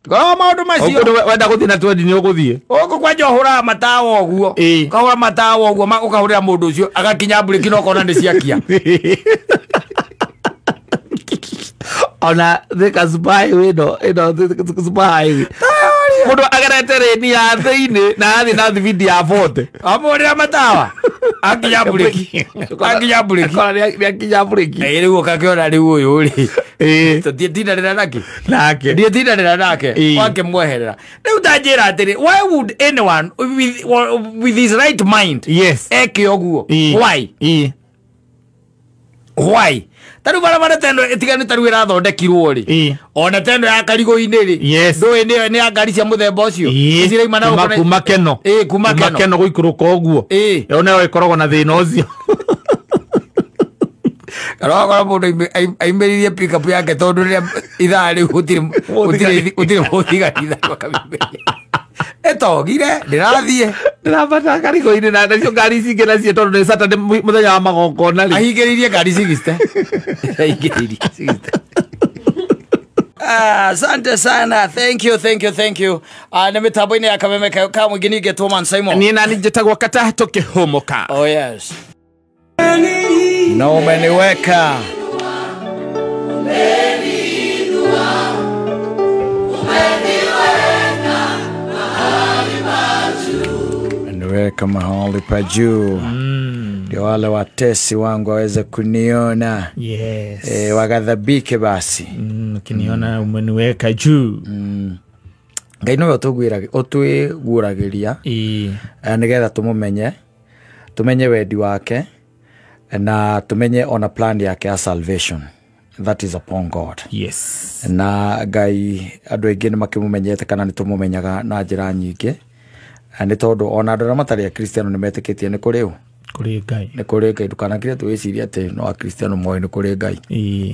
Tikoragwo maũndũ macio. Ũguo wenda gũthiĩ na twendi nĩ ũgũthiĩ. Ũguo kwanja ũhũraga matawa ũguo. Ũkahũra matawa ũguo ũkahũrĩra mũndũ ũcio agakinya mburĩki na ũkona nĩ ciakia. Ona Thika Super Highway ĩno ĩno Thika Super Highway. Mũndũ agerete rĩni ya thĩinĩ na athiĩ na thibindi ya 40. Amũhũrĩra matawa akinya mburĩki. Akinya mburĩki. Akora nĩ akinya mburĩki. Ĩ rĩu ũgakĩona rĩu ũyũ rĩ. Tũtiĩtindanĩra nake. Nake. Ndiĩtindanĩra nake. Wakĩmweherera. Rĩu ta njĩra atĩrĩ, why would anyone with his right mind eke ũguo? Why? Why? Ta rĩu barabara ta ĩno ĩtiganu ta rĩu ĩrathondekirwo rĩ. Ona ta ĩno ya Karigũ-inĩ rĩ. Ndũĩ nĩ ya ngari cia mũthemba ũcio. Cirauma na gũkũ Kuma Keno. Ĩ, kuma Kuma Keno. Keno gũikũrũka ũguo. Ĩyo nayo ĩkoragwo na thĩna ũcio. Kana wakora mũndũ aimĩrĩrie pickup yake tondũ rĩrĩa ithaa rĩu gũtirĩ mũthigari ithaa akamĩimĩrĩria. Ĩtogire, ndĩrathiĩ. Ndĩrabata Karigũ-inĩ na nacio ngari ici ingĩ nacio tondũ nĩ Saturday mũthenya wa magongona rĩ. Ahingĩrĩirie ngari 60. Ahingĩrĩirie 60. Asante sana. Thank you, thank you, thank you. Nĩ mĩtambo-inĩ ya Kameme ka mũingĩ ningĩ Twoman Simon. Niĩ nani njĩtagwo Kata tũkĩhũmũka. Oh yes. Na umeniweka. Umeniweka mahali pa juu. Ndio wale watesi wangu waweze kuniona. Waghadhabike basi. Ukiniona umeniweka juu. Ngai nowe ũtwĩguũragĩria. Nĩgetha tũmũmenye, tũmenye wendi wake na tũmenye ona plan yake ya salvation. That is upon God. Na Ngai andũ aingĩ nĩ makĩmũmenyete kana nĩ tũmũmenyaga na njĩra nyingĩ. Nĩ tondũ ona andũ arĩa matarĩ akristiano nĩ metĩkĩtie nĩ kũrĩ ũ? Kũrĩ Ngai. Nĩ kũrĩ Ngai. Ndũkanakire twĩcirie atĩ no akristiano moĩ nĩ kũrĩ Ngai.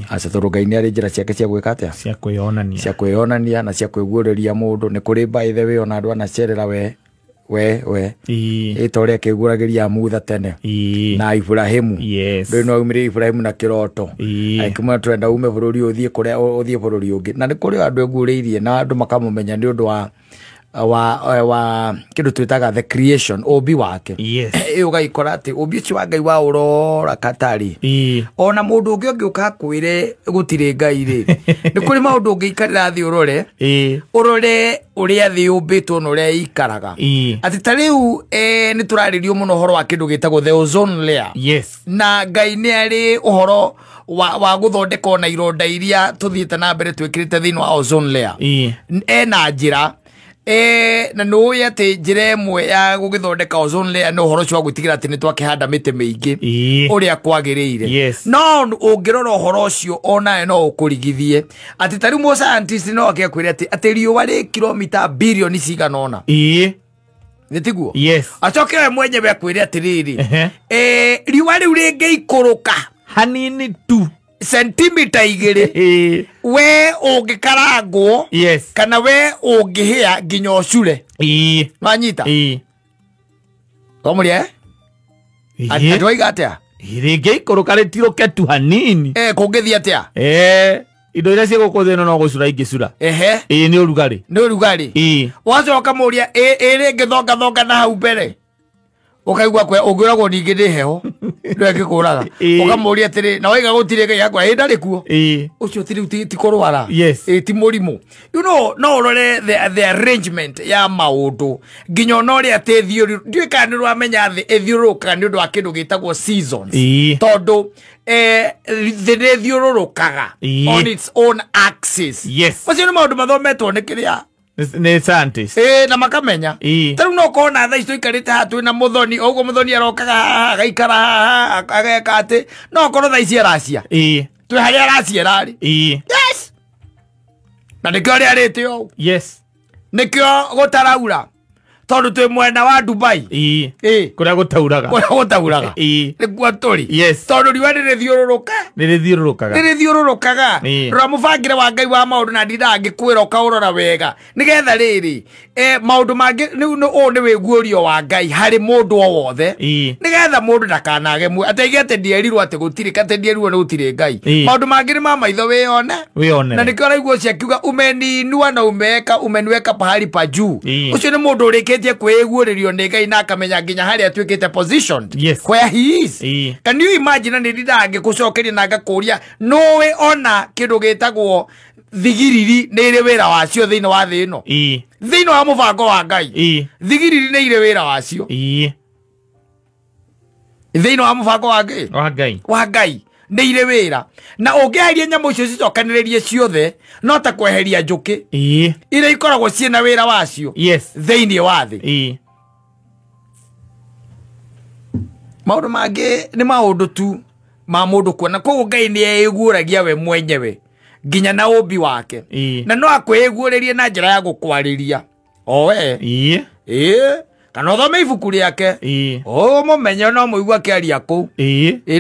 Aca tondũ Ngai nĩ arĩ njĩra ciake cia gwĩka atĩa? Cia kwĩyonania. Cia kwĩyonania na cia kwĩguũrĩria mũndũ. Nĩ kũrĩ by the way ona andũ anacerera we we. Ĩ ta ũrĩa akĩguũragĩria Mutha tene. Na Ibrahimu. Rĩu no aumire Ibrahimu na kĩroto. Akĩmwĩra twenda ume bũrũri ũyũ ũthiĩ kũrĩa ũthiĩ bũrũri ũngĩ. Na nĩ kũrĩ andũ eguũrĩirie na andũ makamũmenya nĩ ũndũ wa kĩndũ twĩtaga the creation, ũmbi wake. Ĩ ũgagĩkora atĩ ũmbi ũcio wa Ngai wa ũrora katarĩ. Ona mũndũ ũngĩ ũngĩũka akwĩre gũtirĩ Ngai rĩ, nĩ kũrĩ maũndũ ũngĩikarĩra thĩ ũrore. Ũrore ũrĩa thĩ yũmbĩtwo na ũrĩa ĩikaraga. Atĩ ta rĩu, nĩ tũrarĩrio mũno ũhoro wa kĩndũ gĩtagwo the ozone layer. Na Ngai nĩ arĩ ũhoro wa gũthondeka ona ironda iria tũthiĩte na mbere twĩkĩrĩte thĩinĩ wa ozone layer. Ena njĩra. Na nĩ ũĩ atĩ njĩra ĩmwe ya gũgĩthondeka ozone layer nĩ ũhoro ũcio wa gwĩtigĩra atĩ nĩ twakĩhanda mĩtĩ mĩingĩ ũrĩa kwagĩrĩire. No ũngĩrora ũhoro ũcio onawe no ũkũrigithie atĩ ta rĩu mũ scientist no akĩakwĩre atĩ riũa rĩ kilomita bilioni cigana ũna. Nĩ tiguo? Acoke we mwenyewe akwĩre atĩrĩrĩ, riũa rĩu rĩngĩikũrũka hanini tu sentimita igĩrĩ, we ũngĩkarangwo, kana we ũngĩhĩa nginya ũcure. Wanyita? Wamũria, eh? Andũ aiga atĩa? Rĩngĩikũrũka rĩtirũke tu hanini. Kũngĩthiĩ atĩa? Indo iria ciĩ gũkũ thĩ ĩno no gũcura ingĩcura. Nĩ ũrugarĩ. Nĩ ũrugarĩ. Wacoka mũria, rĩngĩthongathonga na hau mbere. Ũkaigua kwe, ũngĩũragwo ningĩ nĩ heho. Nĩwe ĩngĩkũraga. Ũkamũria atĩrĩ, na waiga gũtirĩ Ngai akwa, ndarĩ kuo. Ũcio ti rĩu ti kũrwara. Ti mũrimũ. You know, no ũrore the arrangement ya maũndũ. Nginya ona ũrĩa atĩ thiũrũ, ndiũĩ kana nĩ ũramenya thĩ ĩthiũrũrũkaga nĩ ũndũ wa kĩndũ gĩtagwo seasons. Tondũ, thĩ nĩ ĩthiũrũrũkaga on its own axis. Macio nĩ maũndũ mathometwo nĩ kĩrĩa? Nĩ scientist. Na makamenya. Ta rĩu no ũkona thaa ici tũikarĩte haha twĩna mũthoni, o ũguo mũthoni arokaga haha, agaikara haha, ageka atĩ, no ũkorwo thaa ici aracia. Twĩ harĩa araciara rĩ. Yes. Na nĩkĩo rĩarĩte ũũ. Nĩkĩo gũtaraura. Tondu twi mwena wa Dubai. Ii. Kuria gutauraga. Kuria gutauraga. Ii. Nikuo turi. Yes. Tondu riũa nĩrĩthiũrũrũka. Nĩrĩthiũrũrũkaga. Nĩrĩthiũrũrũkaga. Rora mũbangĩre wa Ngai wa maũndũ na ndindaga ngĩkwĩra ũkaũrora wega. Nĩgetha rĩrĩ maũndũ mangĩ ũũ nĩ wĩguũrio wa Ngai harĩ mũndũ o wothe. Nĩgetha mũndũ ndakanage ateige atĩ ndierirwo atĩ gũtirĩ atĩ ndierirwo nĩ gũtirĩ Ngai. Maũndũ mangĩ nĩ ma maitho wĩyone. Wĩyonere. Na nĩkĩo ũraigua ũcio akiuga umeniinua na umeweka umeniweka pahali pa juu. Ũcio nĩ mũndũ ũrĩkĩtie kwĩguũrĩrio nĩ Ngai na akamenya nginya harĩa atuĩkĩte positioned. Yes. Where he is. Can you imagine nĩ ndindaga ngĩkũcokeria na ngakũria nũĩ ona kĩndũ gĩtagwo thigiriri nĩ ĩrĩ wĩra wacio thĩinĩ wa thĩ ĩno. Thĩinĩ wa mũbango wa Ngai. Thigiriri nĩ irĩ wĩra wacio. Thĩinĩ wa mũbango wa Ngai. Wa Ngai. Wa Ngai. Nĩ irĩ wĩra. Na ũngĩeheria nyamũ icio cicokanĩrĩrie ciothe no ta kweheria njũkĩ. Iria ikoragwo ciĩna wĩra wacio. Yes. Thĩinĩ wa thĩ. Maũndũ mangĩ nĩ maũndũ tu ma mũndũ kuona. Koguo Ngai nĩ eiguũragia we mwenyewe nginya na ũmbi wake. Na no akwĩguũrĩrie na njĩra ya gũkwarĩria. O we. Kana ũthome ibuku rĩake. Ũmũmenye no mũigue akĩaria kũu.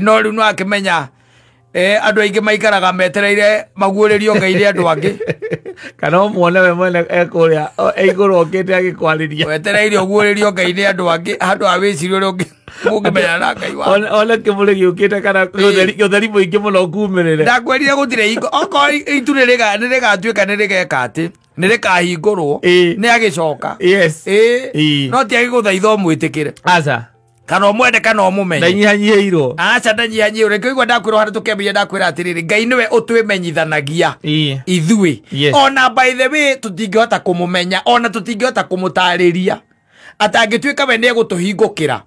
No rĩu no akĩmenya andũ aingĩ maikaraga metereire maguũrĩrio Ngai nĩ andũ angĩ. Kana ũmuone we mwene ekũrĩa igũrũ okĩte agĩkwarĩria. Wetereire ũguũrĩrio Ngai nĩ andũ angĩ handũ ha wĩcirie ũrĩa ũngĩmenyana na Ngai waku. One kĩmũrĩ gĩũkĩte kana ũtheri mũingĩ mũno ũkumĩrĩre. Ndakwĩrire gũtirĩ hingo okorwo itu nĩrĩgatuĩka nĩrĩgeka atĩ nĩrĩkahingũrwo nĩ agĩcoka. Yes. No ti agĩgũthaitha ũmwĩtĩkĩre. Aca. Kana ũmwende kana ũmũmenye. Ndanyihanyihĩirwo. Aca ndanyihanyihĩirwo. Nĩkĩo igua ndakwĩra harĩa tũkĩambia ndakwĩra atĩrĩrĩ Ngai nĩwe ũtwĩmenyithanagia ithuĩ. Ona by the way tũtingĩhota kũmũmenya ona tũtingĩhota kũmũtarĩria. Atangĩtuĩka we nĩegũtũhingũkĩra.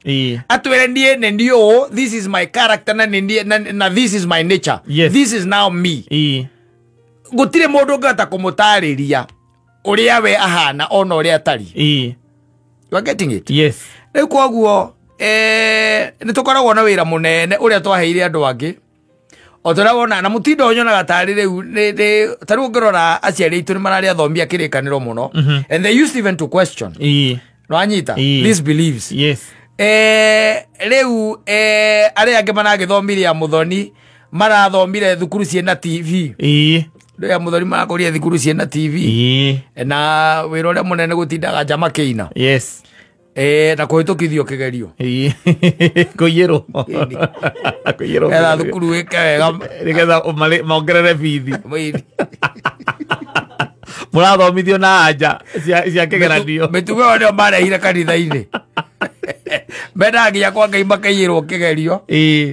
Atwĩre niĩ nĩ niĩ ũũ, this is my character na nĩ na this is my nature. Yes. This is now me. Gũtirĩ mũndũ ũngĩhota kũmũtarĩria ũrĩa we ahana ona ũrĩa atariĩ. You are getting it? Yes. Rĩu koguo nĩ tũkoragwo na wĩra mũnene ũrĩa twaheire andũ angĩ. O ta ũrĩa wona na mũtindo nyonaga tarĩ rĩu ta rĩu ũngĩrora aciari aitũ nĩ mararĩ athomi a kĩrĩkanĩro mũno. And they used even to question. Nĩwanyita? These beliefs. Yes. Rĩu arĩa angĩ maragĩthomire ya Mũthoni marathomire thukuru ciĩna TV. Rĩu ya Mũthoni marakorire thukuru ciĩna TV. Na wĩra ũrĩa mũnene gũtindaga nja makĩina. Yes. Na kũhĩtũkithio kĩgerio. Kũiyĩrwo. Kũiyĩrwo. Etha thukuru wĩke wega nĩgetha mongerere bithi. Mũrathomithio na anja cia kĩgeranio. Mĩtugo ĩyo nĩyo marehire kanitha-inĩ. Mendaga nginya kwa Ngai makaiyĩrwo kĩgerio.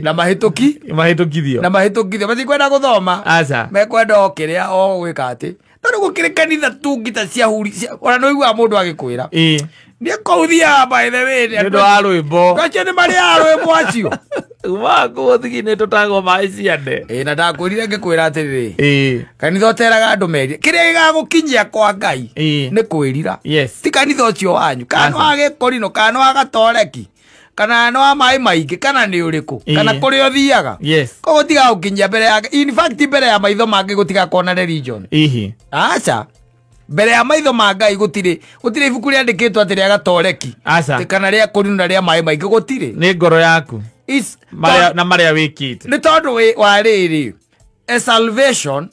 Na mahĩtũki. Mahĩtũkithio. Na mahĩtũkithio. Matikwenda gũthoma. Aca. Mekwenda o kĩrĩa o gwĩka atĩ. Tondũ gũkĩrĩ kanitha tu ngita cia huri. Ona nĩ ũiguaga mũndũ agĩkwĩra. Nĩ kũu thiaga by the way. Nĩ ũndũ wa rwĩmbo. Acio nĩ marĩaga rwĩmbo acio. Umaga kũu thigi-inĩ tũtagwo maĩ ciande. Na ndakwĩrire ngĩkwĩra atĩrĩrĩ. Kanitha ũteraga andũ merire. Kĩrĩa gĩgagũkinyia kwa Ngai nĩ kwĩrira. Yes. Ti kanitha ũcio wanyu. Kana nĩ wa Gĩkũrinũ, kana nĩ wa Gatoreki, kana nĩ wa maĩ maingĩ, kana nĩ ũrĩkũ, kana kũrĩa ũthiaga. Yes. Koguo gũtigagũkinyia mbere ya in fact mbere ya maitho ma Ngai gũtigakorwo na religion. Aca. Mbere ya maitho ma Ngai gũtirĩ ibuku rĩandĩkĩtwo atĩ rĩa Gatoreki. Aca. Kana rĩa Kũrinũ na rĩa maĩ maingĩ gũtirĩ. Nĩ ngoro yaku. Na marĩa wĩkĩte. Nĩ tondũ wa rĩrĩ a salvation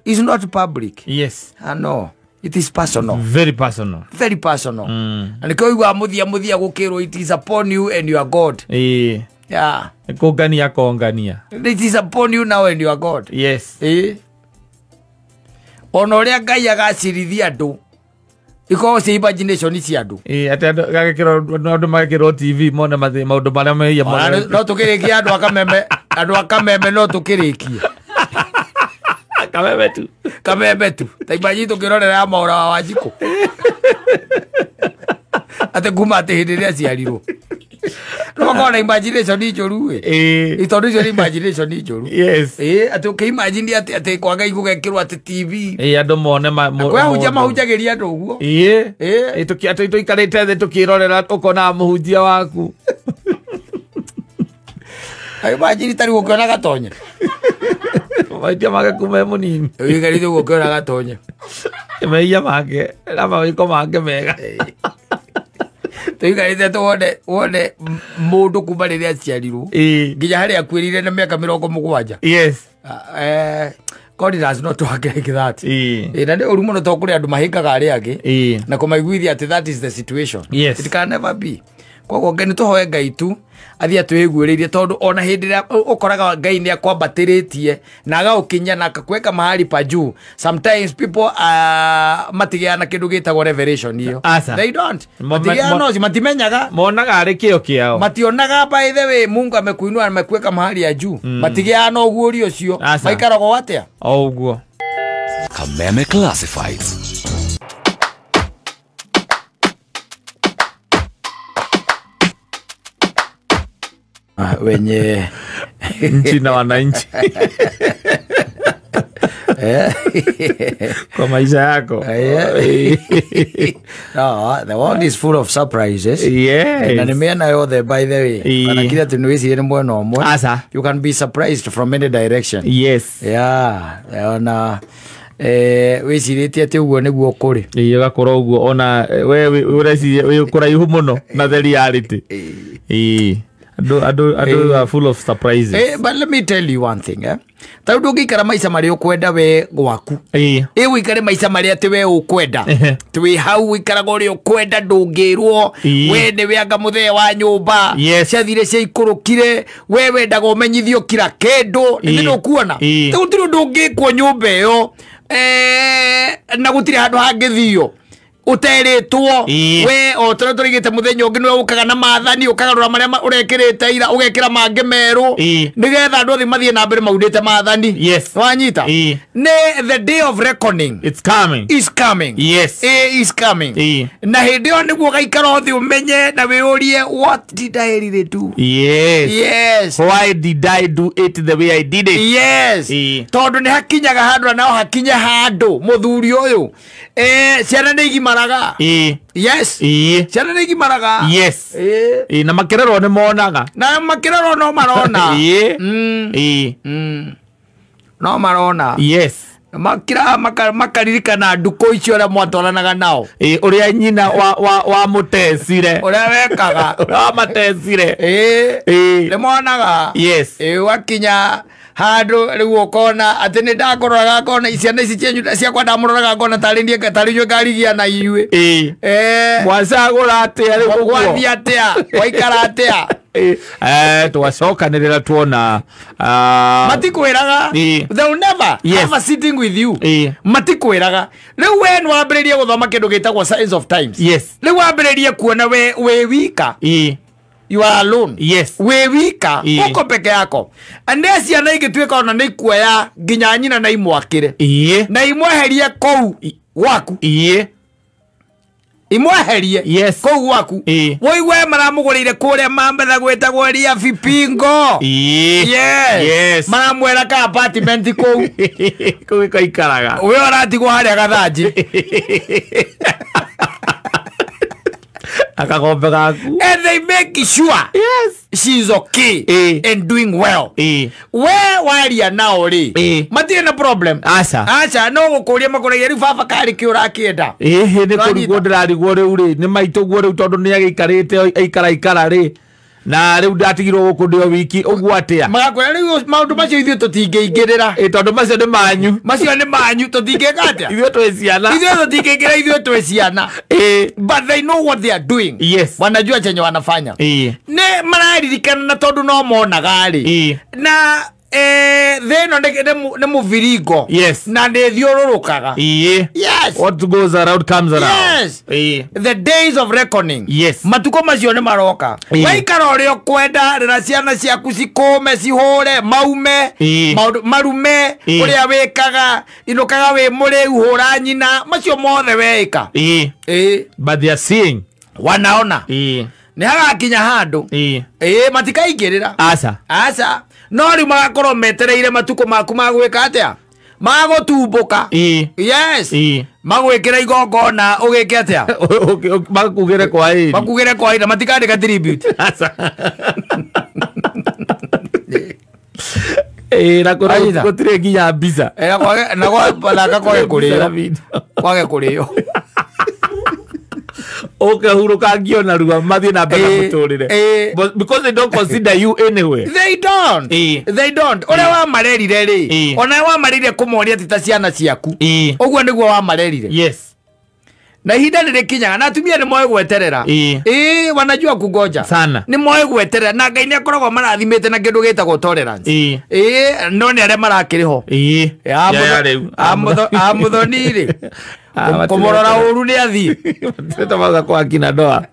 is not public. Yes. No. It is personal. Very personal. Very personal. Na nĩkĩo ũiguaga mũthia gũkĩrwo it is upon you and your God. Yeah. Kũngania kongania. It is upon you now and your God. Yes. Ona ũrĩa Ngai agacirithia andũ ikoragwo cia imagination cia andũ. Atĩ andũ andũ magekĩrwo TV mone maũndũ marĩa mehia. No tũkĩrĩkie andũ akameme, andũ akameme no tũkĩrĩkie. Kameme tu. Kameme tu. Ta imagine tũkĩrorera ya Mwaũra wa Wanjikũ. Atĩ kuma atĩ hĩndĩ ĩrĩa aciarirwo. No makorwo na imagination njũru ĩ. Tondũ icio nĩ imagination njũru. Yes. Atĩ ũkĩimagine atĩ kwa Ngai gũgekĩrwo atĩ TV. Andũ mone kwahunjia mahunjagĩria andũ ũguo. Atĩ tũikarĩte thĩ tũkĩrorera ũkona mũhunjia waku. Imagine ta rĩu ũkĩona Gatonye. Mahĩtia make kuma e mũnini. Ũikarĩte ũguo ũkĩona gatonye. Mehia make na mawĩko make mega. Tũikarĩte tuone wone mũndũ kuma rĩrĩa aciarirwo nginya harĩa akuĩrĩire na mĩaka 70. Yes. God does not work like that. Na nĩ ũru mũno tondũ kũrĩ andũ mahĩngaga arĩa angĩ na kũmaiguithia atĩ that is the situation. Yes. It can never be. Koguo nĩ tũhoe Ngai tu athiĩ atwĩguĩrĩirie tondũ ona hĩndĩ ĩrĩa ũkoraga Ngai nĩ akwambatĩrĩtie na agaũkinyia na akakuweka mahali pa juu, sometimes people matigĩaga na kĩndũ gĩtagwo revelation iyo. They don't. Matigĩaga no matimenyaga. Monaga arĩ kĩo kĩao. Mationaga by the way Mungu amekuinua na amekuweka mahali ya juu. Matigĩaga na ũguũrio ũcio. Maikaragwo atĩa? O ũguo. Kameme Classifieds. Wenye nchi na wananchi kwa maisha yako. No, the world is full of surprises. Yes. Na nimeona yothe by the way. Kana kila tunuici ni mwena ũmwe. Asa. You can be surprised from any direction. Yes. Yeah, ona wĩcirĩtie atĩ ũguo nĩguo kũrĩ. Ĩĩ ũgakorwo ũguo ona we ũreciria wĩ kũraihu mũno na the reality. Ĩĩ. Ado are full of surprises. But let me tell you one thing, eh. Ta ndũngĩikara maica marĩa ũkwenda we gwaku. Ĩ ũikare maica marĩa atĩ we ũkwenda. Twĩ hau ũikaraga ũrĩa ũkwenda ndũngĩrwo. We nĩwe anga mũthee wa nyũmba. Ciathire ciaikũrũkire. We wendaga ũmenyithio kila kĩndũ. Nĩ ndũkuona. Ta gũtirĩ ũndũ ũngĩkwo nyũmba ĩyo. Na gũtirĩ handũ hangĩthio. Uteretwo we o toro turigite muthenya ungi niwe ukaga na maathani ukagarura maria urekirite ira ugekira mangi meru nigetha andu othe mathie na mbere maunite maathani. Yes. Wanyita ni the day of reckoning. It's coming. Is coming. Yes. Is coming. Na hindi yo niguo gaikara othe umenye na wiurie what did I really do? Yes. Yes. Why did I do it the way I did it? Yes. Tondu ni hakinyaga handu na hakinye handu muthuri uyu ciana ni igimaraga. Yes. Ciana nĩ igimaraga. Yes. Na makererwo nĩ monaga. Na makererwo no marona. No marona. Yes. Makira makaririkana ndukũ icio ũrĩa mwatwaranaga nao. Ũrĩa nyina wa mũtecire. Ũrĩa wekaga. Ũrĩa wamatecire. Nĩ monaga. Yes. Wakinya handũ rĩu ũkona atĩ nĩ ndakũroraga ngona ciana ici cianyu ciakwa ndamũroraga ngona tarĩ niĩ tarĩ inyuĩ ngarigia na inyuĩ. Mwacagũra atĩa rĩu ũguo? Gwathiĩ atĩa? Waikara atĩa? Twacokanĩrĩra tuona matikwĩraga. They will never have a sitting with you. Matikwĩraga. Rĩu we nĩ wambĩrĩrie gũthoma kĩndũ gĩtagwo signs of times. Yes. Rĩu wambĩrĩrie kuona we wĩ wika. You are alone. Yes. We wika uko peke yako. Ande ciana ingĩtuĩka ona nĩ ikuoya nginya nyina na imwakĩre. Na imweherie kũu gwaku. Imweherie kũu gwaku. Woigue maramũgũrĩire kũrĩa Mambetha gwĩtagwo Ria Vipingo. Yes. Yes. Maramwĩra ka apartment kũu. Kũu ĩkaikaraga. We ũratigwo harĩa gathanji. Akagombe gaku. And they make sure yes she's okay and doing well. We waria nao ri matirĩ na problem. Aca. Aca no gũkũria makũragia rĩu baba karĩ kĩ ũrakĩenda. Nĩ kũrigwo ndĩrarigwo rĩu rĩ nĩ maitũ guo rĩu tondũ nĩ agĩikarĩte aikara ikara rĩ na rĩu ndatigirwo gũkũ ndĩ o wiki ũguo atĩa. Magakwĩra rĩu maũndũ macio ithuĩ tũtingĩingĩrĩra. Tondũ macio nĩ manyu. Macio nĩ manyu tũtingĩka atĩa? Ithuĩ twĩ ciana. Ithuĩ tũtingĩingĩra ithuĩ twĩ ciana. But they know what they are doing. Yes. Wanajua chenye wanafanya. Nĩ mararirikana na tondũ no monaga rĩ. Na thĩ ĩno nĩ mũviringo. Yes. Na nĩ ĩthiũrũrũkaga. Yes. What goes around comes around. Yes. The days of reckoning. Yes. Matuko macio nĩ maroka. Waikara ũrĩa ũkwenda rĩra ciana ciaku cikũme cihũre maume maũndũ marume ũrĩa wĩkaga inũkaga wĩ mũrĩu hũra nyina macio mothe weĩka. But they are seeing. Wanaona. Nĩ hagakinya handũ. Matikaingĩrĩra. Aca. Aca. No rĩu magakorwo metereire matukũ maku ma gwĩka atĩa? Magũtumbũka. Yes. Magwĩkĩra igongona ũgĩke atĩa? Makugĩre kwa ĩri. Makugĩre kwa ĩri na matikandĩka tribute. Aca. Na gũtirĩ nginya mbica. Na kwage kũrĩo. Kwage kũrĩo. Ũkehurũkangio narua mathiĩ na mbere na mũtũrĩre. Because they don't consider you anyway. They don't. They don't. Ũrĩa wamarerire rĩ, ona wamarerire kũmoria ti ta ciana ciaku. Ũguo nĩguo wamarerire. Yes. Na ihinda nĩ rĩkinyaga na atumia nĩ moĩ gweterera. Wanajua kungoja. Sana. Nĩ moĩ gweterera na Ngai nĩ akoragwo marathimĩte na kĩndũ gĩtagwo tolerance. No nĩ arĩa marakĩrĩ ho. Amuthoni rĩ. Kũmũrora ũru nĩ athiĩ. Tamaga kwa kina ndoa.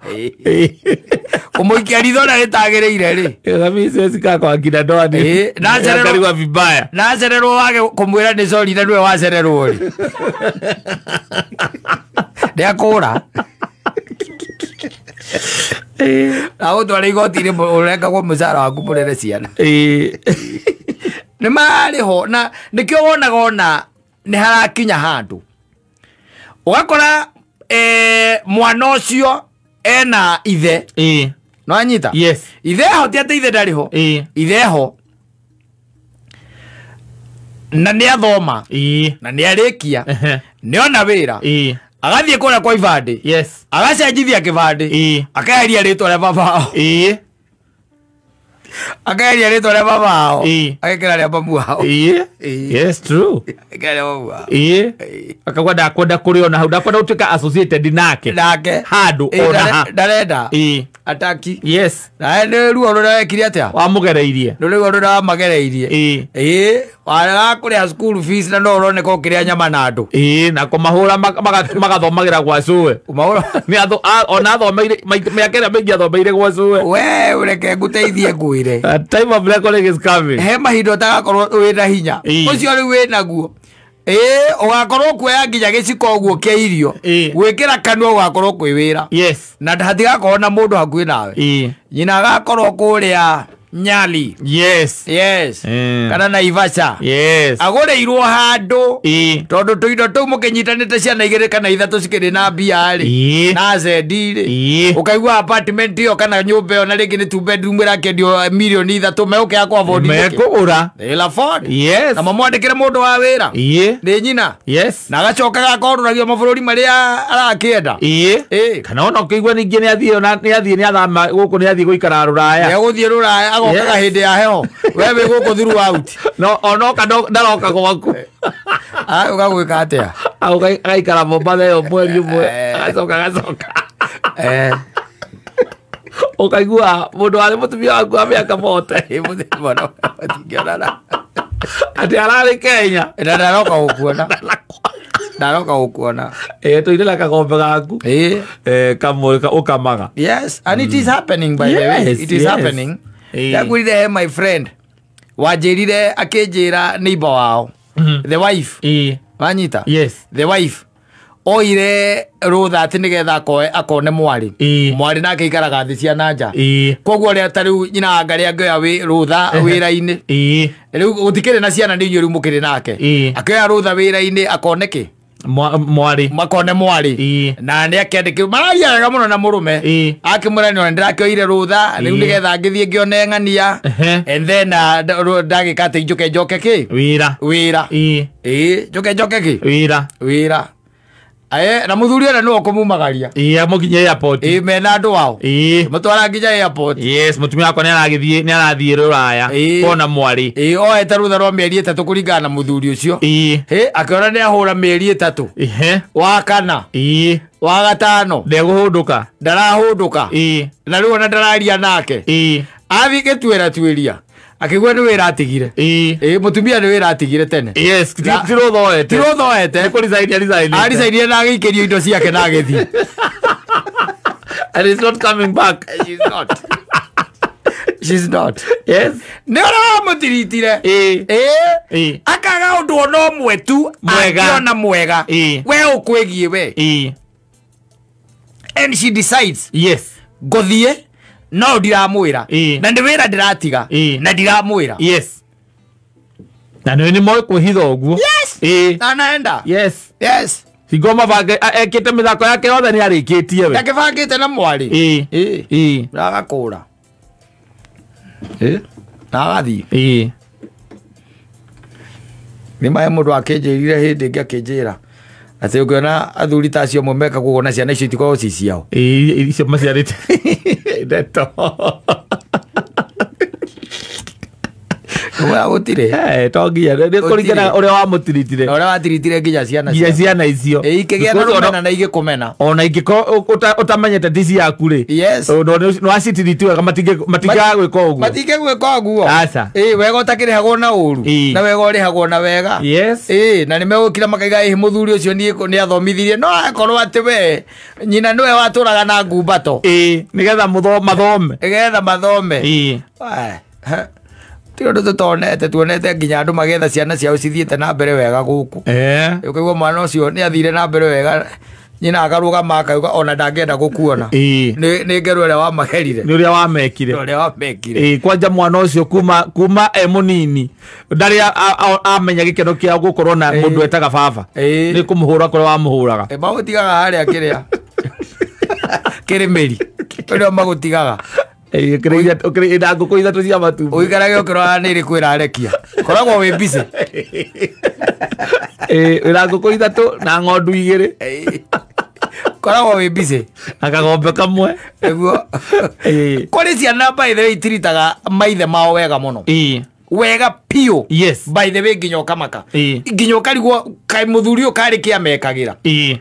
Kũmũikia ritho na rĩtagĩrĩire rĩ. Mimi siwezi kaa kwa kina ndoa ni. Na vibaya. Na acererwo wage kũmwĩra nĩ sorry na nĩwe wacererwo rĩ. Ndekũra. Na ũtware igoti-inĩ ũrengagwo mũcara waku mũrere ciana. Nĩ marĩ ho na nĩkĩo wonaga ona nĩ harakinya handũ. Ũgakora mwana ũcio ena ithe. No anyita? Yes. Ithe ho ti atĩ ithe ndarĩ ho. Ithe ho. Na nĩ athoma. Na nĩ arĩkia. Nĩ ona wĩra. Agathiĩ kũrĩa kwa ibandĩ. Yes. Agacenjithia kĩbandĩ. Akeheria rĩtwa rĩa baba wao. Akeheria rĩtwa rĩa baba wao. Agekĩra rĩa mamu wao. Yes, true. Agekĩra rĩa mamu wao. Akauga ndakwenda kũrĩ ona hau, ndakwenda gũtuĩka associated nake. Nake. Handũ ona ha. Ndarenda. Ataki. Yes. Na nĩ ruo rũrĩa wekire atĩa? Wamũgereirie. Nĩ ruo rũrĩa wamagereirie. Warega kũrĩha school fees na no ũroneka ũkĩrĩa nyama na andũ. Na kũmahũra magathomagĩra gwa cũwe. Ona athomeire mĩaka ĩrĩa mĩingĩ athomeire gwa cũwe. We ũreke ngũteithie ngwĩre. Time of reckoning is coming. He mahinda ũtagakorwo wĩna hinya. Ũcio rĩu wĩnaguo. Ũgakorwo kuoya nginya gĩciko ũguo kĩa irio. Gwĩkĩra kanua ũgakorwo kwĩ wĩra. Yes. Na hatigakorwo na mũndũ hakuhĩ nawe. Nyina agakorwo kũrĩa Nyali. Yes. Yes. Kana Naivasha. Yes. Agũrĩirwo handũ. Tondũ tũindo tũu mũkĩnyitanĩte ciana igĩrĩ kana ithatũ cikĩrĩ na mbia rĩ. Na zendi rĩ. Ũkaigua apartment ĩyo kana nyũmba ĩyo na rĩngĩ nĩ two bedroom ĩrakĩendio mirioni 3 megũkĩaga kũ afford. Mekũgũra. They'll afford. Yes. Na mamwandĩkĩre mũndũ wa wĩra. Nĩ nyina. Yes. Na agacoka agakorũragio mabũrũri marĩa arakĩenda. Kana ona ũkĩigua ningĩ nĩ athiĩ nĩ athama gũkũ nĩ athiĩ gũikara rũraya. Nĩ egũthiĩ rũraya agokaga hĩndĩ ya heho. We wĩ gũkũ throughout. No onoka ndaroka gwaku. Ũga gwĩka atĩa? Agaikara Mombatha ĩyo mweri ũmwe agacoka agacoka. Ũkaigua mũndũ warĩ mũtumia waku wa mĩaka 40. Mũthĩ matingĩonana. Atĩ ararĩ Kenya. Na ndaroka gũkuona. Ndaroka gũkuona. Tũire na kagombe gaku. Kamwe ũkamaga. Yes, and it is happening by the way. It is happening. Ndagwĩrire my friend wanjĩrire akĩnjĩra neighbor wao. The wife. Wanyita? Yes. The wife. Oire rũtha atĩ nĩgetha akone mwarĩ. Mwarĩ nake aikaraga thĩ cia na nja. Koguo rĩa ta rĩu nyina wa Ngarĩ angĩoya rũtha wĩra-inĩ. Rĩu gũtikĩrĩ na ciana nĩ inyuĩ rĩu mũkĩrĩ nake. Akĩoya rũtha wĩra-inĩ akone kĩ? Mwarĩ. Makone mwarĩ. Na nĩ akĩandĩkĩrwo mararia wega mũno na mũrũme. Akĩmwĩra nĩ ndĩrakĩoire rũtha rĩu nĩgetha ngĩthiĩ ngĩone ng'ania. And then ndagĩka atĩ njũke njoke kĩ? Wĩra. Wĩra. Njoke njoke kĩ? Wĩra. Wĩra. Na mũthuri ũrĩa nĩwe ũkũmumagaria. Amũkinyia airport. Mena andũ ao. Mũtwara nginya airport. Yes, mũtumia wakwa nĩ arathiĩ rũraya kuona mwarĩ. Oete rũtha rwa mĩeri 3 kũringana na mũthuri ũcio. Akĩona nĩ ahũra mĩeri 3. Wa kana. Wa gatano. Ndegũhũndũka. Ndarahũndũka. Na rĩu ona ndararia nake. Athiĩ gĩtuĩra tuĩria. Akĩigua nĩ wĩra atigire. Mũtumia nĩ wĩra atigire tene. Yes, ti rũtha oete. Ti rũtha oete. Nĩ kũresign aresign. Aresign na agĩikĩrio indo ciake na agĩthiĩ. And he's not coming back. She's not. She's not. Yes. Nĩ ũrĩa wamũtiritire. Akaga ũndũ ona ũmwe tu angĩona mwega. We ũkwĩgiĩ we. And she decides. Yes. Ngũthiĩ no ndiramwĩra. Na nĩ wĩra ndĩratiga. Na ndiramwĩra. Yes. Na nĩ moĩ kwĩhitha ũguo. Yes. Na naenda. Yes. Yes. Hingo mabange ekĩte mĩthako yake yothe nĩ arĩkĩtie we. Akĩbangĩte na mwarĩ. Na agakũra. Na agathiĩ. Nĩ maĩ mũndũ akĩnjĩrire hĩndĩ ĩngĩ akĩnjĩra atĩ ũngĩona athuri ta acio amwe mekaga ũguo na ciana icio itikoragwo ci ciao. Ĩĩ, icio maciarĩte ndeto. Ũmwe gũtirĩ. To nginya nĩ kũringana ũrĩa wamũtiritire. Na ũrĩa watiritire nginya ciana nginya ciana icio. Ĩĩ, ikĩgĩa na rũmena na igĩkũmena. Ona ingĩkorwo ũtamenyete ti ciaku rĩ. Yes. Nĩ wacitiriti wega matingĩaga gwĩka ũguo. Matingĩgwĩka ũguo. Aca. Ĩĩ, wega ũtakĩrĩhagwo na ũru. Na wega ũrĩhagwo na wega. Yes. Ĩĩ, na nĩmegũkira makaiga ĩĩ mũthuri ũcio nĩ athomithirie. No akorwo atĩ we nyina nĩwe watũraga na ngumbato. Ĩĩ, nĩgetha mathome. Nĩgetha mathome. Ĩĩ. Ti ũndũ tũtonete, tuonete nginya andũ magetha ciana ciao cithiĩte na mbere wega gũkũ. Ũkaigua mwana ũcio nĩ athire na mbere wega, nyina akarũgama akauga ona ndangĩenda gũkuona. Nĩ ngero ĩrĩa wamagerire. Nĩ ũrĩa wamekire. Ũrĩa wamekire. Ĩĩ, kwanja mwana ũcio kuma e mũnini ndarĩ amenya gĩkeno kĩa gũkorwo na mũndũ etaga baba. Nĩ kũmũhũra kũrĩa wamũhũraga. Magũtigaga harĩa kĩrĩa. Kĩrĩmĩri. Ũrĩa magũtigaga. Ĩna ngũkũ ithatũ cia matumbĩ. Ũikarage ũkĩrora nĩ ĩrĩkũ ĩrarekia. Koragwo wĩ busy. Ĩna ngũkũ ithatũ na ng'ondu igĩrĩ. Koragwo wĩ busy. Na kagombe kamwe. Nĩguo. Kũrĩ ciana by the way itiritaga maithe mao wega mũno. Wega piũ. Yes. By the way nginya ũkamaka. Nginya ũkarigwo kaĩ mũthuri ũyũ karĩ kĩa mekagĩra.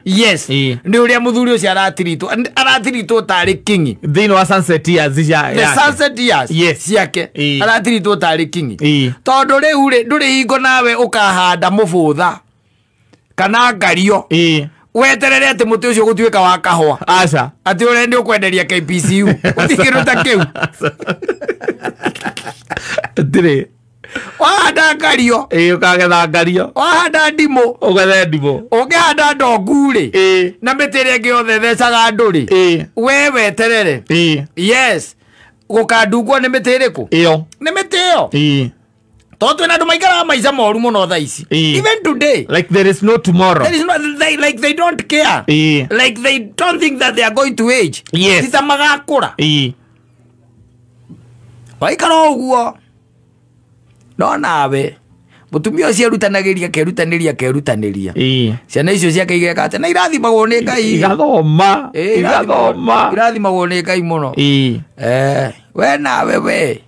Yes. Nĩ ũrĩa mũthuri ũcio aratiritwo. Aratiritwo tarĩ kingi. Thĩinĩ wa sunset years The sunset years ciake. Aratiritwo tarĩ kingi. Tondũ rĩu rĩ ndũrĩ hingo nawe ũkahanda mũbũtha kana ngario. Weterere atĩ mũtĩ ũcio gũtuĩka wa kahũa. Aca. Atĩ ũrĩa nĩ ũkwenderia KPCU. Gũtirĩ kĩndũ ta kĩu. Ndirĩ. Wahanda ngario. Ĩĩ, ũkagetha ngario. Wahanda ndimũ. Ũgethe ndimũ. Ũngĩhanda ndongu rĩ. Na mĩtĩ ĩrĩa ĩngĩ yothe ĩthecaga andũ rĩ. We weterere. Yes. Gũkandungwo nĩ mĩtĩ ĩrĩkũ? Ĩyo. Nĩ mĩtĩ ĩyo. Tondũ twĩna andũ maikaraga maica moru mũno thaa ici. Even today. Like there is no tomorrow. There is no, they, like they don't care. Like they don't think that they are going to age. Yes. Ti ta magakũra. Waikara ũguo. No nawe mũtumia ũcio erutanagĩria kerutanĩria kerutanĩria. Ciana icio ciake igeka atĩ na irathimagwo nĩ Ngai. Igathoma. Igathoma. Irathimagwo nĩ Ngai mũno. We nawe we.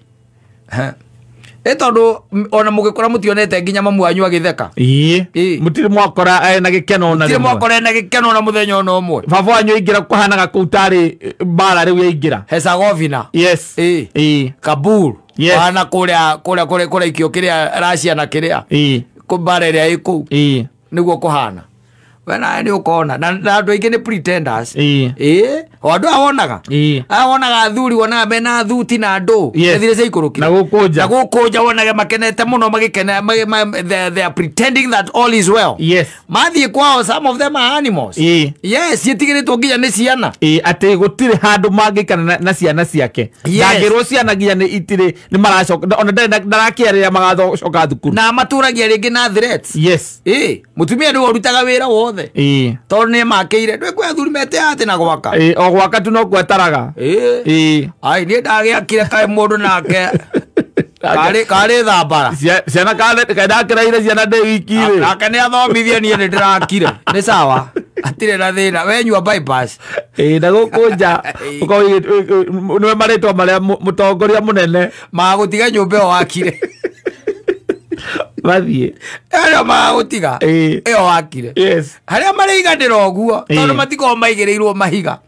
Nĩ tondũ ona mũgĩkora mũtionete nginya mamu wanyu agĩtheka. Mũtirĩ mwakora ena gĩkeno ona rĩmwe. Mũtirĩ mwakora ena gĩkeno ona mũthenya ona ũmwe. Baba wanyu aingĩra kũhanaga kũu tarĩ mbara rĩu yaingĩra. Herzegovina. Yes. Kabul. Yes. Wana kũrĩa kũrĩa kũrĩa kũraikio kĩrĩa Russia na kĩrĩa. Mbara ĩrĩa ĩ kũu. Nĩguo kũhana. We nawe nĩ ũkona na andũ aingĩ nĩ pretenders. O andũ aya wonaga. Aya wonaga athuri wonaga mena thuti na andũ. Ethire ciaikũrũkire. Na gũkũnja. Na gũkũnja wonaga makenete mũno magĩkena they are pretending that all is well. Yes. Mathiĩ kwao some of them are animals. Yes, ciĩtigĩrĩtwo nginya nĩ ciana. Atĩ gũtirĩ handũ mangĩikara na ciana ciake. Ndangĩrwo ciana nginya nĩ itirĩ nĩ maracoka ona ndarakĩarĩra magacoka thukuru. Na matũragia rĩngĩ na threats. Yes. Mũtumia nĩwe ũrutaga wĩra wothe. Tondũ nĩ makĩire ndwĩ kwĩ athuri mete atĩ na gwaka. O gwaka tu no gwetaraga. Ai niĩ ndagĩakire kaĩ mũndũ nake karĩ thambara. Ciana kaĩ ndakĩraire ciana ndĩ wiki rĩ. Nake nĩ athomithie niĩ nĩ ndĩrakire. Nĩ sawa. Hatirĩ na thĩna. We nyua bypass. Na gũkũnja ũkorwo nĩwe marĩtwa marĩa mũtongoria mũnene magũtiga nyũmba ĩyo wakire. Mathiĩ. Arĩa magũtiga ĩyo wakire. Yes. Harĩa marĩiganĩra ũguo tondũ matikoragwo maigĩrĩirwo mahiga.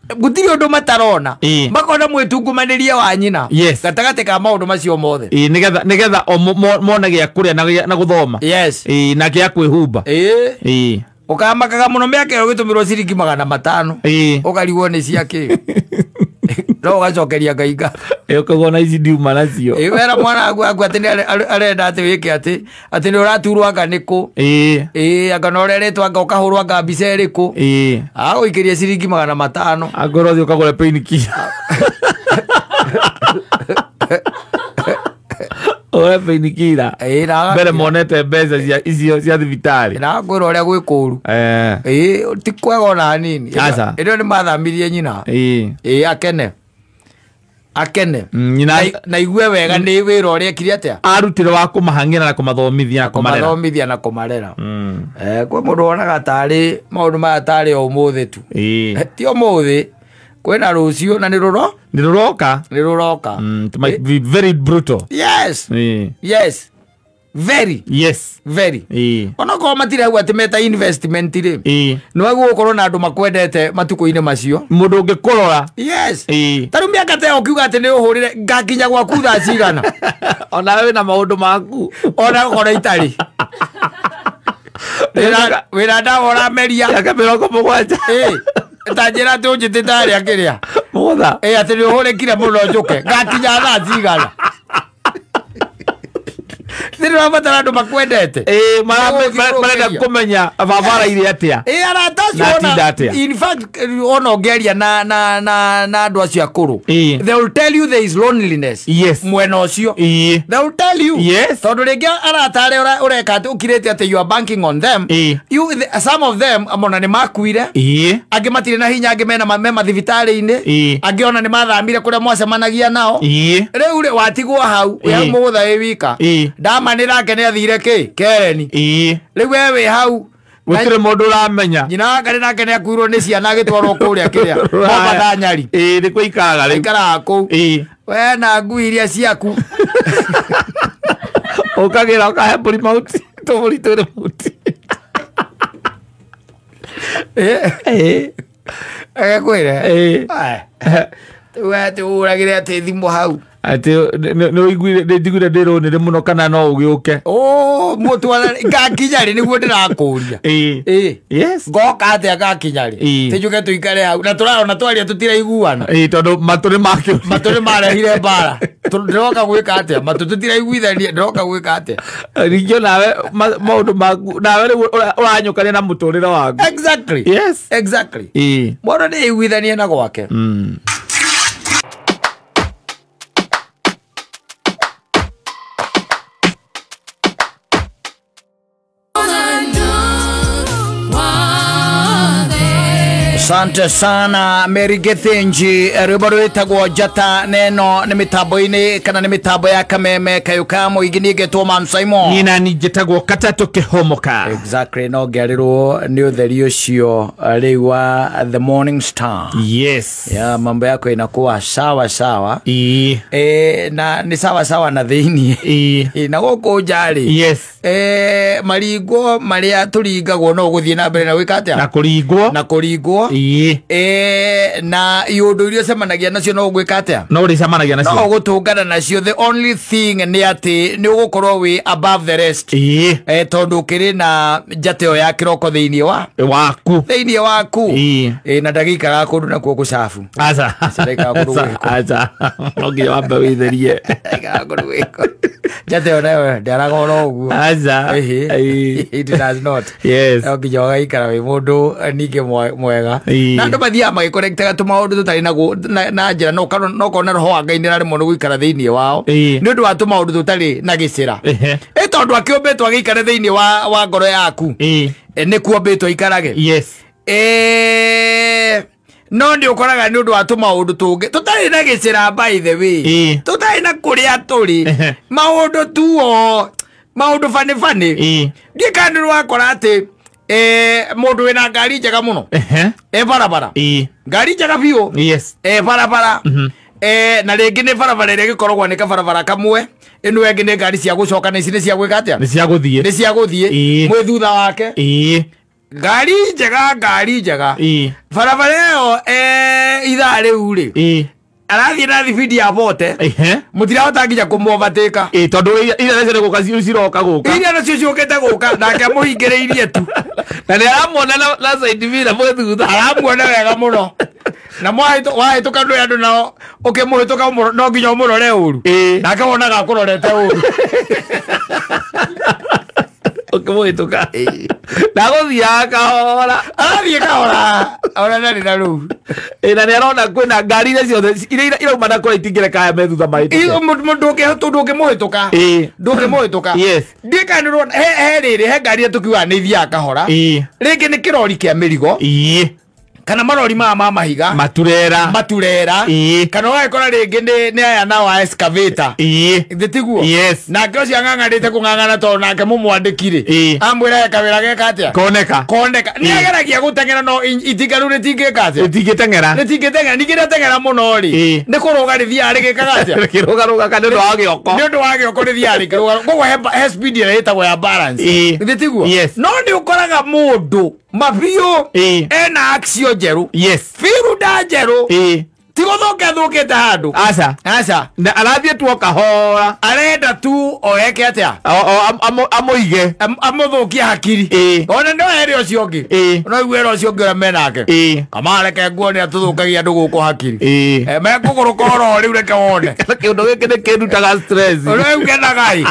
Gũtirĩ ũndũ matarona. Makona mwĩtungumanĩrie wa nyina. Yes. Gatagatĩ ka maũndũ macio mothe. Nĩgetha o mone gĩa kũrĩa na gũthoma. Yes. Na gĩa kwĩhumba. Ũkamakaga mũno mĩaka ĩyo ũgĩtũmĩrwo ciringi 500. Ũkarigwo nĩ cia kĩ. No ũgacokeria Ngai ngatho. Ũkaigua na ici ndiuma nacio. Wera mwana waku atĩ nĩ arenda atĩ wĩke atĩ atĩ nĩ ũraturwo anga nĩ kũ. Anga na ũreretwo anga ũkahũrwo anga mbica ĩrĩkũ. Agũikĩria ciringi 500. Angorwo ũthiĩ ũkagũre painkiller. Ũgũre painkiller. Mbere monete mbeca cia icio cia thibitarĩ. Na ngwĩra ũrĩa gwĩ kũũru. Ti kwega ona hanini. Aca. Ĩno nĩ mathamirie nyina. Akene. Akene na igue wega nĩ wĩra ũrĩa ekire atĩa arutire wa kũmahang'ĩra na kũmathomithia na kũmarera. Kũmathomithia na kũmarera. Kwĩ mũndũ wonaga tarĩ maũndũ maya tarĩ o ũmũthĩ tu. Ti ũmũthĩ, kwĩna rũciũ na nĩ rũroka. Nĩ rũroka. It might be very brutal. Yes. Yes. Very. Yes. Very. Onokorwo matirĩ hau atĩ meta investment rĩ, nĩ wagĩrĩirwo gũkorwo na andũ makwendete matukũ-inĩ macio. Mũndũ ũngĩkũrora. Yes. Ta rĩu mĩaka ta ĩyo ũkiuga atĩ nĩ ũhũrĩre ngakinya gwaku thaa cigana. Ona wĩna maũndũ maku. Ona okorwo itarĩ. Wĩra ndawa ũrameria. Mĩaka 70. Ta njĩra atĩ ũnjĩtĩte harĩa kĩrĩa. Mũgũtha. Atĩ nĩ ũhũrĩkire mũno njũke. Ngakinya thaa cigana. Nĩ ũrabatara andũ makwendete. Marenda kũmenya baba araire atĩa. Arata acio ona, in fact, ona ũngĩaria na andũ acio akũrũ, they will tell you there is loneliness. Yes. Mwena ũcio. They will tell you. Yes. Tondũ rĩngĩ arata arĩa ũreka atĩ ũkirĩte atĩ you are banking on them. Some of them ona nĩ makuire. Angĩ matirĩ na hinya, angĩ me mathibitarĩ-inĩ. Angĩ ona nĩ mathamire kũrĩa mwacemanagia nao. Rĩu rĩ watigwo hau, wĩ hau mũgũtha wĩ wika. Ndamanĩra ake nĩ athire kĩ Kereni. Rĩu we wĩ hau gũtirĩ mũndũ ũramenya. Nyina wake nake nĩ akuirwo nĩ ciana agĩtwarwo kũrĩa kĩrĩa Mombatha Nyari. Nĩ kuo aikaraga rĩu. Aikaraga kũu. We na ngui iria ciaku. Ũkagĩra ũkahe mbũri mahuti, tũbũri twĩrĩ mahuti. Agakwĩre. We atĩ ũragĩre atĩ thimũ hau. Atĩ nĩ ũiguire, nĩ njiguire ndĩ rũnĩrĩ mũno kana no ũgĩũke. Mũtwana ngakinya rĩ nĩguo ndĩrakũria. Yes. Ngoka atĩa ngakinya rĩ. Tũnjuke tũikare hau na tũrarona twaria tũtiraiguana. Tondũ matũ nĩ makĩũria. Matũ nĩ marehire mbara. Ndĩroka gwĩka atĩa? Matũ tũtiraiguithania, ndĩroka gwĩka atĩa? Ningĩ nawe maũndũ maku, nawe rĩu ũranyũkania na mũtũrĩre waku. Exactly. Yes. Exactly. Mũndũ nĩ aiguithanie na gwake. Asante sana Mary Gethinji, rwĩmbo rwĩtagwo Njata neno nĩ mĩtambo-inĩ kana nĩ mĩtambo ya Kameme Kayũ Mũingĩ nĩ Man Simon. Nina ni njĩtagwo Katatũ Kĩhomoka. Exactly, no ngĩarĩrwo nĩ ũtheri ũcio rĩu wa The Morning Star. Yes. Ya mambo yako inakuwa sawa sawa. Na ni sawa sawa na thĩinĩ. Na gũkũ nja rĩ. Yes. Maringwo marĩa tũringagwo no gũthiĩ na mbere na gwĩka atĩa? Na kũringwo. Na kũringwo. Na iũndũ iria ũcemanagia nacio no ũgwĩka atĩa? No ũrĩcemanagia nacio. No ũgũtũngana nacio. The only thing nĩ atĩ nĩ ũgũkorwo wĩ above the rest. Tondũ ũkĩrĩ na njata ĩyo ya kĩroko thĩinĩ wa waku. Thĩinĩ waku. Na ndagĩikaraga kũndũ nakuo gũcabu. Aca. Ndaikaraga kũndũ gwĩko. Aca. No nginya wambe wĩtherie. Ndaikaraga kũndũ gwĩko. Njata ĩyo nayo ndĩaraga oro ũguo. Aca. It does not. Yes. No nginya ũgaikara wĩ mũndũ ningĩ mwega. Na andũ mathiaga magĩconnectaga tũmaũndũ tũtarĩ na njĩra no ũkona roho wa Ngai nĩararemwo nĩ gũikara thĩinĩ wao nĩ ũndũ wa tũmaũndũ tũtarĩ na gĩcĩra. Tondũ akĩũmbĩtwo agĩikare thĩinĩ wa ngoro yaku, nĩkuo mbĩtwo aikarage. Yes. No nĩ ũkoraga nĩ ũndũ wa tũmaũndũ tũngĩ tũtarĩ na gĩcĩra, by the way, tũtarĩ na kũrĩa tũrĩ, maũndũ tuo maũndũ bani bani. Ndiĩ kana nĩ ũrakora atĩ mũndũ wĩna ngari njega mũno barabara, ngari njega biũ. Yes. Barabara na rĩngĩ nĩ barabara ĩrĩa ĩgĩkoragwo nĩ kabarabara kamwe, ĩno ĩngĩ nĩ ngari cia gũcoka na ici nĩ cia gwĩka atĩa? Nĩ cia gũthiĩ. Nĩ cia gũthiĩ. Mwĩ thutha wake. Ngari njega, ngari njega. Barabara ĩyo ithaa rĩu rĩ arathiĩ na thibindi ya bote, mũtirahota nginya kũmũovatĩka. Tondũ iria nacio nĩ gũka ciroka gũka. Iria nacio ciũkĩte gũka nake amũhingĩrĩirie tu. Na nĩ aramuona na side mirror mwĩ thutha. Aramuona wega mũno. Na wahĩtũka nĩ andũ nao ũkĩmũhĩtũka no nginya ũmũrore ũru. Nake wonaga akũrorete ũru. Ũkĩmũhĩtũka. Na gũthiaga kahora. Arathiĩ kahora. Ona ndarĩ na rũu. Na nĩ arona kwĩna ngari iria ciothe iria irauma na kũrĩa itingĩreka aya me thutha mahĩtũke. Ndũngĩmũhĩtũka. Ndũngĩmũhĩtũka. Yes. Ndiĩ kana nĩ ũrona he rĩrĩ he ngari ĩrĩa tũkiugaga nĩ ithiaga kahora. Rĩngĩ nĩ kĩrori kĩa mĩrigo. Kana marori ma mahiga maturera kana ũgagĩkora rĩngĩ nĩ aya nao a excavator. Ithĩ tiguo? Yes. Nake ũcio ang'ang'anĩte kũng'ang'ana tondũ nake mũmwandĩki rĩ amwĩra he kawĩra geka atĩa? Koneka. Nĩ ageragia gũteng'era no itinga rĩu rĩtingĩka atĩa? Rĩtingĩteng'era. Ningĩ rĩateng'era mũno rĩ nĩ kũrũga rĩthiaga rĩgĩkaga atĩa? Rĩkĩrũgarũgaga nĩ ũndũ wa gĩoko. Nĩ ũndũ wa gĩoko rĩthiaga rĩkĩrũga. Koguo he speed ĩrĩa ĩtagwo ya balance. Ithĩ tiguo? Yes. No nĩ ũkoraga mũndũ mabiũ ena aksio njerũ. Yes. Biruda njerũ. Ti gũthũka thũkĩte handũ. Aca. Aca. Na arathiĩ tu o kahora. Arenda tu oeke atĩa? Amũige. Amũthũkie hakiri. Ona no ere ũcio ũngĩ. No igue ere ũcio ũngĩ ũrĩa menake. Kama reke nguone atũthũkagia andũ gũkũ hakiri. Mekũgũrũka oro rĩu reke wone. Kĩũndũ gĩkĩ nĩ kĩndutaga stress. Rĩu kenaga ĩ.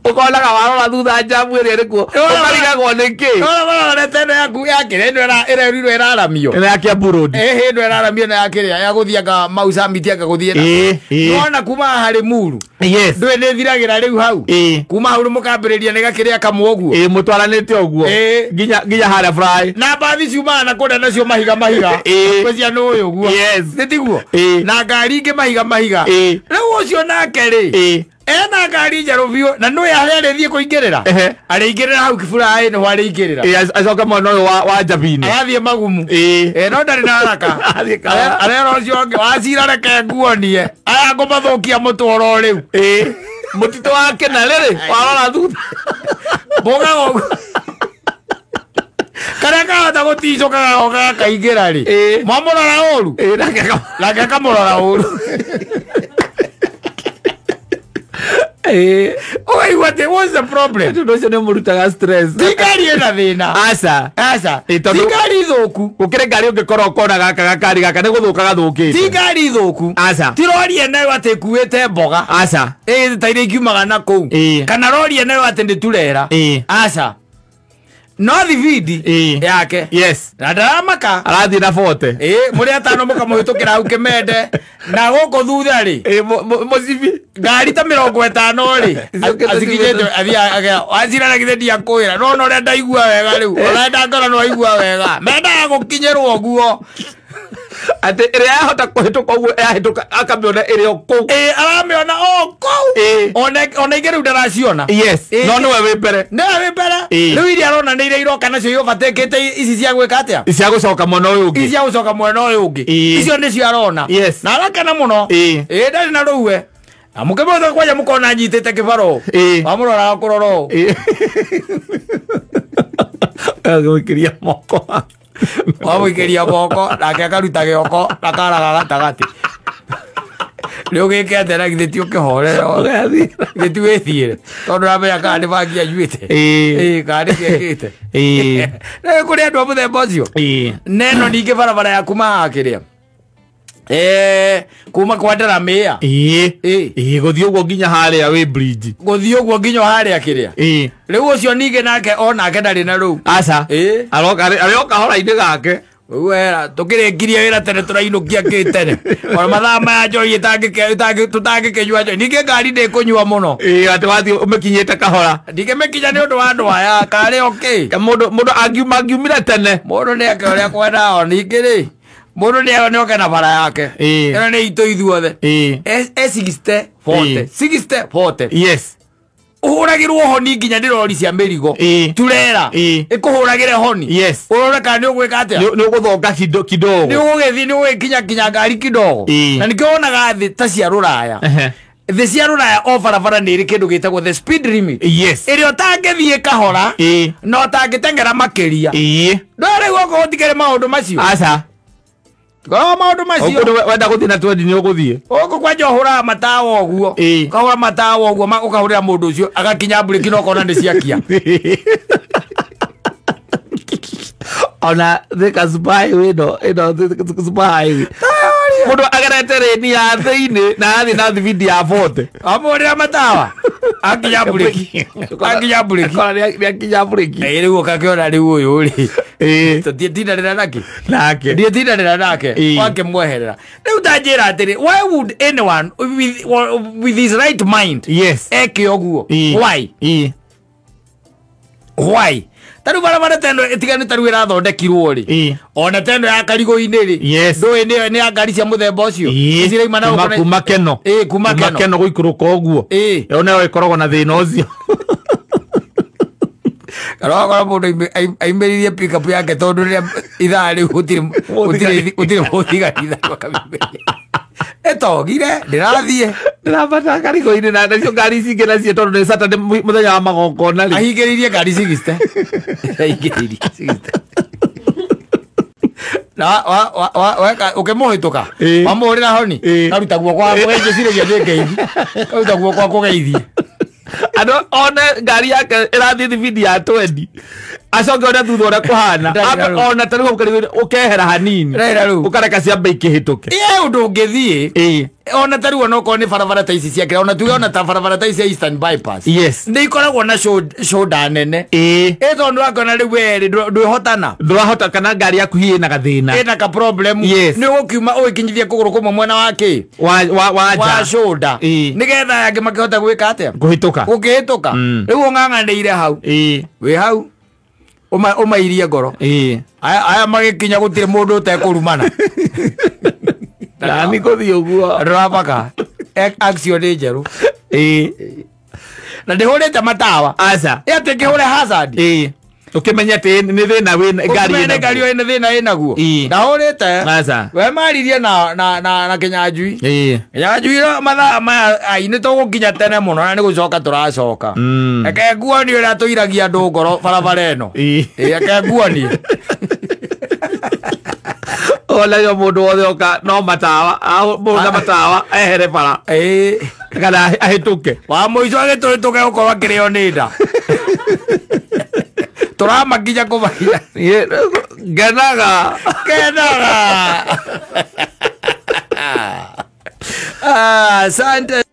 Ũkonaga warora thutha njamu ĩrĩa ĩrĩ kuo ũkarigagwo nĩ kĩ. Ũrorete ĩno yaku ya kĩrĩa ĩno ĩrerirwo ĩraramio. Ĩno ya Kiambu Road. Ĩno ĩraramio ĩno ya kĩrĩa ya gũthiĩ anga Mau Summit anga gũthiĩ na. Nĩwona kuma haha Limuru. Yes. Ndũĩ nĩ ĩthiragĩra rĩu hau. Kuma hau mũkambĩrĩria nĩ gakĩrĩa kamwe ũguo. Mũtwaranĩte ũguo. Nginya harĩa fly. Na mbathi ciumaga na kũrĩa nacio mahiga mahiga. Ngwĩciria nĩ ũyũ ũguo. Yes. Nĩ tiguo? Na ngari ingĩ mahiga mahiga. Rĩu ũcio nake rĩ. Ena ngari njerũ biũ na nĩũĩ harĩa arĩthiĩ kũingĩrĩra. Arĩingĩrĩra hau kiburaĩ nĩho arĩingĩrĩra. Acoke mwena ũyũ wa Njabini. Arathiĩ magumu. No ndarĩ na haraka. Arera ũcio ũngĩ wacira reke nguonie. Aya ngũmathũkia mũtũro rĩu. Mũtitũ wa Kĩnarĩ rĩ warora thutha. Mbũgaga ũguo. Karĩa kahota gũticũka gagoka gakaingĩra rĩ. Mwamũrora ũru. Nake akamũrora ũru. Ũkaigua atĩ what's the problem? Tondũ ũcio nĩ ũmũrutaga stress. Ti ngari ĩna thĩna. Aca. Aca. Ti ngari thũku. Gũkĩrĩ ngari ũngĩkorwo ũkona gaka gakari gaka nĩ gũthũka gathũkĩte. Ti ngari thũku. Aca. Ti rori ĩno atĩ ĩkuĩte mboga. Aca. Ta iria ikiumaga na kũu. Kana rori ĩno atĩ nĩ turera. Aca. No thibindi yake. Yes. Na ndaramaka. Arathiĩ na 40. Mũrĩ atano mũkamũhĩtũkĩra hau Kĩmende. Na gũkũ thutha rĩ. Mũcibi. Ngari ta 50 rĩ. Acikinyĩte athiaga acira na githĩ ndiakwĩra. No ona ũrĩa ndaigua wega rĩu. Ona ndangora no aigua wega. Mendaga gũkinyĩrwo ũguo. Atĩ ĩrĩa yahota kũhĩtũka ũguo yahĩtũka akamĩona ĩrĩ o kũu. Aramĩona o kũu. Ona ingĩ rĩu ndaraciona. Yes. No nĩwe wĩ mbere. Nĩwe wĩ mbere. Rĩu iria arona nĩ iria iroka nacio iũbatĩkĩte ici cia gwĩka atĩa? Cia gũcoka mwena ũyũ ũngĩ. Ici cia gũcoka mwena ũyũ ũngĩ. Icio nĩcio arona. Yes. Na arakena mũno. Ndarĩ na rũwe. Na mũkĩmũhĩtũka kwanja mũkona anyitĩte kĩbaro. Wamũroraga kũrora ũũ. Agũikĩria moko. Wamũikĩria moko nake akaruta gĩoko na karaga gatagatĩ. Rĩu ũgĩke atĩa na githĩ ti ũkĩhorere githĩ ti wĩthiĩre tondũ ũramenya kana nĩ bangi anyuĩte kana nĩ kĩekĩte. Rĩu kũrĩ andũ a mũthemba ũcio. Na ĩno ningĩ barabara ya kuma haha kĩrĩa kuma kwa Ndaramĩa. Gũthiĩ ũguo nginya harĩa wĩ bridge. Gũthiĩ ũguo nginya harĩa kĩrĩa. Rĩu ũcio ningĩ nake onake ndarĩ na rũu. Aca. Arĩ o kahora-inĩ gake. Wera tũkĩrĩkirie wĩra tene tũrainũkia kĩ tene. Ona mathaa maya njohi tũtangĩkĩnyua njohi. Ningĩ ngari ndĩkũnyua mũno. Atĩ wathiĩ ũmĩkinyĩte kahora. Ndingĩmĩkinya nĩ ũndũ wa andũ aya karĩ o kĩ. Mũndũ angiumire tene. Mũndũ nĩ eke ũrĩa akwendaga o ningĩ rĩ. Mũndũ nĩ oke na bara yake. Ĩno nĩ itũ ithuothe. 60 40 60 40. Yes. Ũhũragĩrwo honi nginya nĩ rori cia mĩrigo. Turera. Ĩkũhũragĩre honi. Yes. Ũrore kana nĩ ũgwĩka atĩa? Nĩ ũgũthonga kidogo. Nĩ ũgũgĩthiĩ nĩ ũgũgĩkinya kinya ngari kidogo. Na nĩkĩo wonaga thĩ ta cia rũraya. Thĩ cia rũraya o barabara nĩ ĩrĩ kĩndũ gĩtagwo the speed limit. Yes. Ĩrĩa ũtangĩthiĩ kahora na ũtangĩteng'era makĩria. Ndũĩ rĩu okorwo gũtikĩrĩ maũndũ macio. Aca. Korwo maũndũ macio. Ũkũndũ wenda gũthiĩ na 20 nĩ ũgũthiĩ. Ũkũ kwanja ũhũraga matawa ũguo. Ũkahũra matawa ũguo ũkahũrĩra mũndũ ũcio agakinya mburĩki na ũkona nĩ ciakia. Ona Thika Super Highway ĩno Thika Super Highway. Mũndũ agerete rĩni ya thĩinĩ na arathiĩ na thibindi ya 40. Wamũhũrĩra matawa akinya mburĩki. Akinya mburĩki. Akora nĩ akinya mburĩki. Rĩu ũgakĩona rĩu ũyũ rĩ. Tũtiĩtindanĩra nake. Nake. Ndiĩtindanĩra nake. Wakĩmweherera. Rĩu ta njĩra atĩrĩ, why would anyone with his right mind yes eke ũguo? Why? Why? Tarĩu barabara ta ĩno ĩtigane tarĩu ĩrathondekirwo rĩ. Ona ta ĩno ya Karigũ-inĩ rĩ. Ndũĩ nĩ ya ngari cia mũthemba ũcio. Cirauma na gũkũ kuma Keno. Kuma Keno. Keno gũikũrũka ũguo. Ĩyo nayo ĩkoragwo na thĩna ũcio. Karogora mũndũ aimĩrĩrie pickup yake tondũ rĩrĩa ithaa rĩu gũtirĩ mũthigari ithaa akamĩimĩria. Ĩtogire ndĩrathiĩ. Ndĩrabata Karigũ-inĩ na nacio ngari ici ingĩ nacio tondũ nĩ Saturday mũthenya wa magongona rĩ. Ahingĩrĩirie ngari 60. Ahingĩrĩirie 60. Na weka ũkĩmũhĩtũka wamũhũrĩra honi karuta guoko waku ngĩciragia nĩ ngeithi. Karuta guoko waku geithie. Andũ one ngari yake ĩrathiĩ thibindi ya 20 acoke one thutha ũrĩa kũhana ona tarĩu hau Karigũ-inĩ ũkehera hanini ũkareka ciambe ikĩhĩtũke. Ĩ ũndũ ũngĩthiĩ ona tarĩu onokorwo nĩ barabara ta ici ciakĩra ona tuge ona ta barabara ta ici cia Eastern Bypass nĩ ikoragwo na shoulder nene. Ĩ tondũ wakĩona rĩu we rĩ ndwĩhotana ndũrahota kana ngari yaku hihi ĩna gathĩna ĩna ka problem nĩ ũgũkiuma ũgĩkinyithia kũgũrũ kũmwe mwena wa kĩ wa shoulder nĩgetha angĩ makĩhota gwĩka atĩa kũhĩtũka gũkĩhĩtũka rĩu ũng'ang'anĩire hau wĩ hau ũmairie ngoro aya magĩkinya gũtirĩ mũndũ ũtekũrumana. Nani gũthiĩ ũguo ndũramaka action nĩ njerũ na ndĩhũrĩte matawa aca ĩ atĩ ngĩhũre hazard ũkĩmenya atĩ nĩ thĩna wĩ ngari ĩna ngari ĩna thĩna ĩnaguo ndahũrĩte aca we maririe na Kĩnyanjui Kĩnyanjui mathaa maya ai nĩ tũgũkinya tene mũno na nĩ gũcoka tũracoka reke nguonie ũrĩa tũiragia andũ ngoro barabara ĩno reke nguonie onayo mũndũ wothe oka no matawa mũndũ na matawa ehere bara kana ahĩtũke wa mũico agĩtũhĩtũke gũkorwo akĩrĩo nĩ nda tũramakinya kũmakinya ngenaga kenaga. Asante.